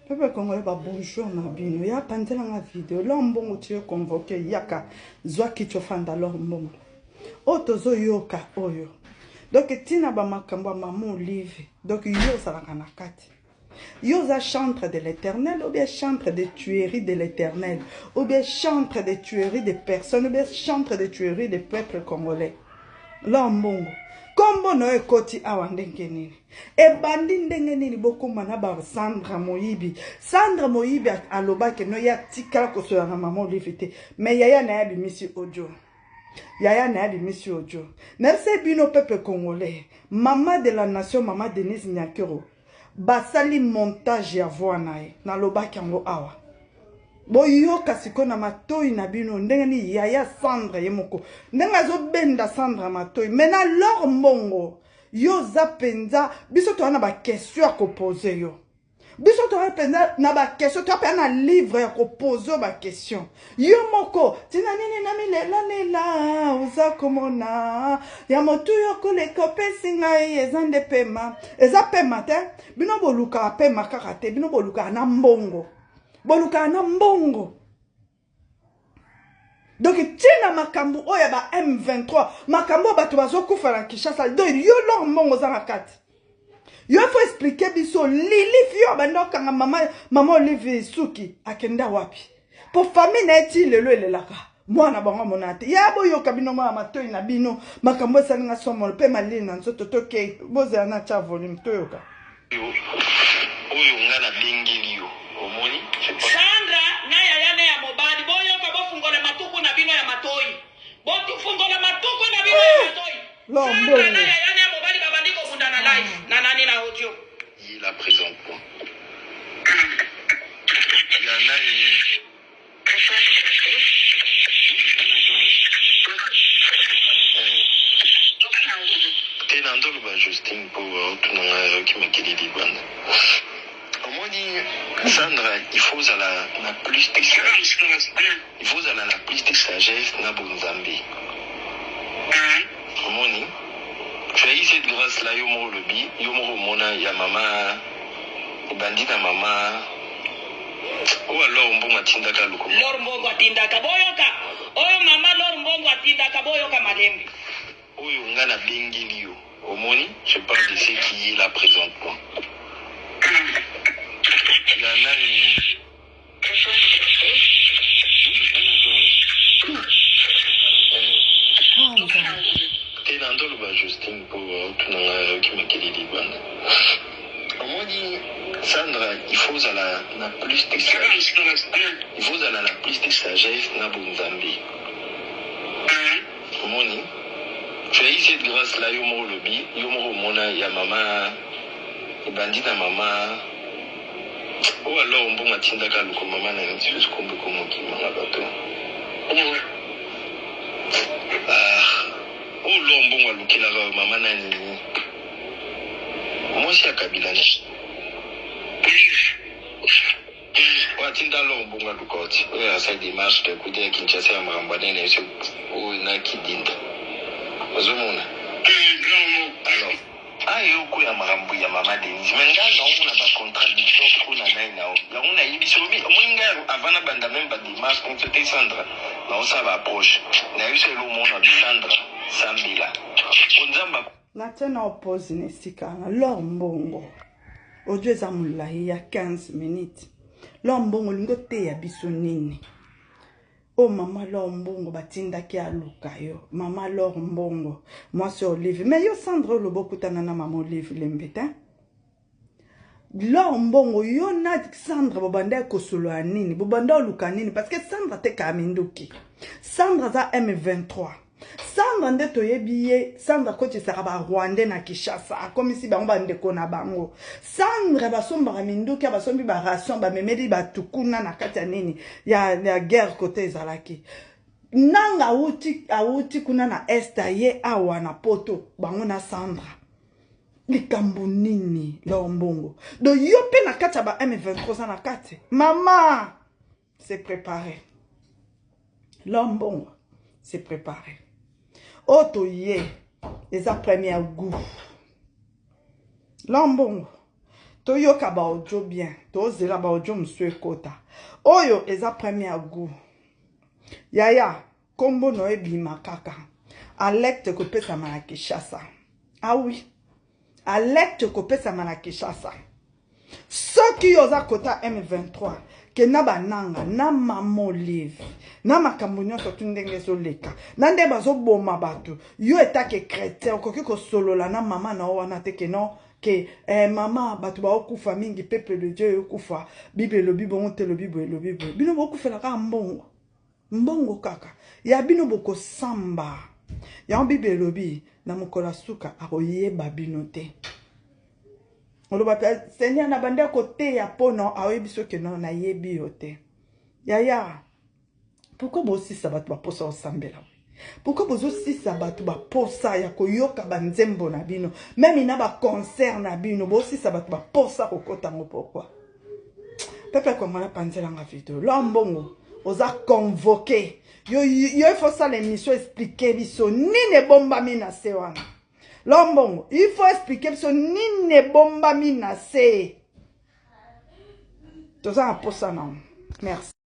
Peuple congolais ba bonjour na bino. Ya panzela nga video. L'or mbongo tu es convoqué yaka. Zwa kiti ofanda l'or mbongo. Oyo tozo yoka oyo. Donc tina ba makambo ya maman Olive. Donc yo ozalaka na kati. Yo oza chantre de l'éternel ou bien chantre de tuerie de l'éternel ou bien chantre de tuerie de personnes ou bien chantre de tuerie de peuple congolais. L'or mbongo. Kombo na yo ekoti awa ndenge nini? Ebandi ndenge nini bokoma na ba Sandra moyibi? Sandra moyibi alobaki no ye atikala kosolola na mama Olive te. Mais yaya na ye abimisi audio. Yaya na ye abimisi audio. Nayebisa bino peuple congolais, mama de la nation, mama Denise Nyakeru, basali montage ya voix na ye. Nalobaki yango awa. Boyoka sikoyo na matoyi na bino ndenge nini yaya Sandra ye moko ndenge azobenda Sandra matoyi. Maintenant L'or Mbongo yo oza penza biso toza na ba question ya kopose yo biso toza mpenza na baquestion toza mpenza na livre ya kopose yo baquestion yo moko ntina nini na milelalela oza komona ya motuya koleka opesi ngai eza nde pema eza pema te bino bolukaka pema kaka te bino bolukaka na mbongo bolukaka na mbongo donc ntina makambo oyo ya ba m23 makambo oyo bato bazokufa na kinshasa donc yo lor mbongo oza na kati yo fo explike biso lili fio abanda okanga mama, mama olive suki akenda wapi mpo famille na ye ti lelo elelaka mwana bango amona te ya boyoka bino mwana matoi na bino makambo esali nga somo mpe malili na nzoto tokei bozela na tya volume toyoka Yo oyo nga na bengeli yo omoni je pense. Sandra na yaya ne ya mobali boyoka bofungola matuku na bino ya matoyi bofungola matuku na bino ya matoyi Sandra na yaya ne ya mobali babandi kobunda na live na nani na audio. Ye la presentement ya nani. Te na ndoloba Justine po aotuna nga ayoki makelele libanda. Omoni Sandra il faut ozala na plus de sagesse il faut ozala na plus de sagesse na bonzambe. Omoni tu as eu cette grace là yo moko olobi yo moko omona ya mama ebandi na mama Oyo L'or Mbongo atindaka aluka. L'or Mbongo atindaka boyoka oyo mama L'or Mbongo atindaka boyoka malembe. Oyo nga na bengeli yo omoni je parle de ce qui est là presentement ya nani te na ndoloba Justine po otuna nga ayoki makelele libanda. Omoni Sandra il faut ozala na plus de sagesse il faut ozala na plus de sagesse na bonzambe omoni tu as eu cette grace là yo moko olobi yo moko omona ya mama ebandi na mama oyo alors mbongo atindaka aluka mama na ye lisusu kombo ekomokima nga bato ah oyo lor mbongo alukelaka mama nani Mwasi ya Kabila na oyo atinda lor mbongo aluka oti oyo asali demarche de kude ya Kinshasa ya makambo anene biso oyo na kidinda ozomona alors ayo okoya makambo ya mama Denise me ngai naomona ba contradiction trop na ngai na yo yango nayebi so obi omoni ngai avant nabanda meme ba demarche neti te Sandra naosala ba approche nayebi so elo omona bi Sandra sambela po Nzambe Natia nao pause na esika wana. L'or mbongo. Audio eza molayi ya 15 minutes. L'or mbongo olingi oteya biso nini? Oh mama l'or mbongo batindaki aluka yo. Mama l'or mbongo. Mwasi Olive. Mais yo Sandra oloba okutana na mama Olive Lembe te? L'or mbongo yo na Sandra bobanda kosolola nini bobanda oluka nini parce que Sandra atekaka minduki Sandra aza M23 Sandra nde toyebi ye Sandra akotisaka ba Rwandais na Kinshasa akomisi bango bandeko na bango Sandra basombaka minduki basombi ba ration bamemeli bato kuna na kati ya nini ya, ya guerre kote ezalaki nanga awuti, awuti kuna na est aye awa na poto bango na Sandra likambo nini lor mbongo donc yo mpe na kati ya ba m23 oza na kati mama se prépare lor mbongo se prépare oyo toye eza première goût lor mbongo. Toyoka ba audio bien, tozela ba audio mosusu ekota. Oyo eza première goût. Yaya, kombo na yo ebima kaka. Alerte kopesama na Kinshasa. Ah oui. Alerte kopesama na Kinshasa. Soki yo oza kota M23, ke na bananga na mama Olive na makambo nyonso tu ndenge ezoleka na nde bazoboma bato, yo etake chrétien okoki kosolola na mama na yo wana te ke non ke eh, mama bato baokufa mingi, peuple de Dieu eyokufa, Bible elobi bongo te, elobi boye, elobi boye. Bino bokufela kaka mbongo, mbongo kaka ya bino, bokosamba yango. Bible elobi na mokolo ya suka akoyeba bino te. Oloba pe Seigneur na bandi koteya mpono aoyebi soki no nayebi yo te. Yaya, pourquoi bosisa bato baposa osambela? Pourquoi bozosisa bato baposa ya koyoka banzembo na bino, même na baconcert na bino? Bosisa bato baposa kokota yango pourquoi? Peuple congolais, panzelanga video. Lo mbongo oza convoqué. Yo, yo il faut sala émission, expliquer biso nini ebombami na se wana. Lo mbongo, il faut expliquer biso nini ebombami na se. Toza na posa nango. Merci.